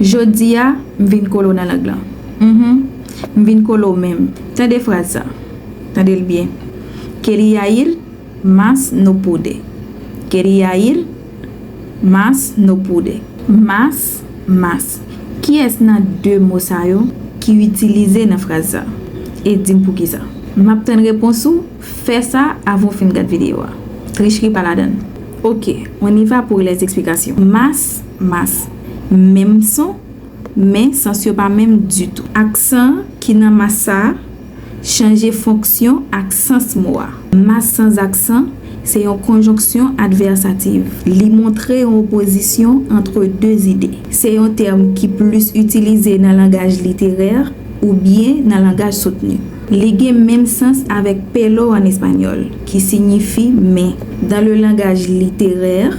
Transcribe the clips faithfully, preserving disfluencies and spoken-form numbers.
Jodi a, m vin kole w nan lang lan. Mhm. M vin kole w menm. Tande fraz sa. Tande l byen. Quería ir, mas no pude. Quería ir, mas no pude. Mas, mas. Kiyès nan de mo sa yo ki itilize nan fraz sa? E di m poukisa. M ap tann repons ou, fè sa avan w fin gad videyo a. Tricherie pa ladan l. Ok, on y va pour les explications. Mas, mas. Menm son, men sans yo pa menm ditou. Aksan ki nan mas sa a chanje fonksyon ak sans mo a. Mas sans aksan se yon konjonksyon advèsativ. Li montre yon opozisyon ant de zide. Se yon tèm ki plis itilize nan langaj literè oubyen nan langaj soutni. Li gen menm sans avèk pelo an espanyòl, ki siyifi men. Dans le langage littéraire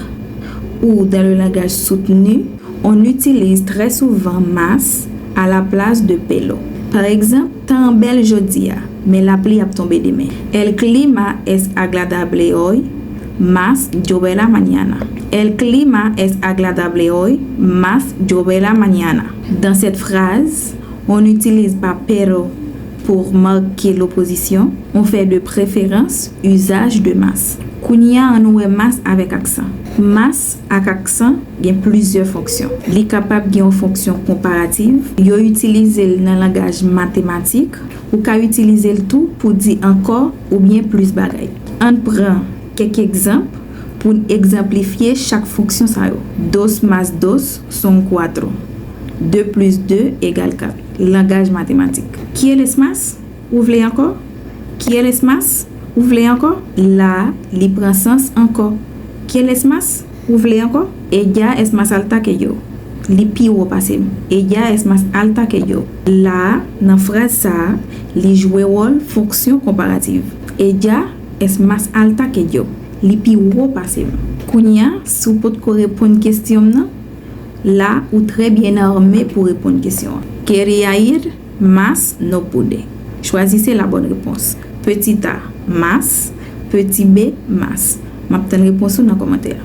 ou dans le langage soutenu, on utilise très souvent mas à la place de pelo. Pa egzanp, tan an bèl jodi a, men lapli ap tonbe demen. El clima es agradable hoy, mas lloverá mañana. El clima es agradable hoy, mas lloverá mañana. Dans cette phrase, on n'utilise pas pero pour marquer l'opposition, on fait de préférence usage de mas. Kounye a, ann wè mas avèk aksan. Mas ak aksan gen plizyè fonksyon. Li kapab gen yon fonksyon konparativ. Yo itilize l nan langaj matematik. Ou ka itilize l tou pou di ankò oubyen plis bagay. Ann pran kèk egzanp pou n egzanplifye chak fonksyon sa yo. Dos más dos son cuatro. De plis de egal kat. Langaj matematik. ¿Quieres más? Ou vle ankò? ¿Quieres más? Ou vle ankò? La a, li pran sans ankò. ¿Quieres más? Ou vle ankò? Ella es más alta que yo. Li pi wo pase m. Ella es más alta que yo. La a, nan fraz sa a, li jwe wòl fonksyon konparativ. Ella es más alta que yo. Li pi wo pase m. Kounye a, si w potko reponn kesyon m nan, la ou très bien armé pou reponn kesyon an. Quería ir, mas no pude. Choisissez la bonne réponse. Petit a, mas. Petit b, mas. M ap tann repons ou nan kòmantè a.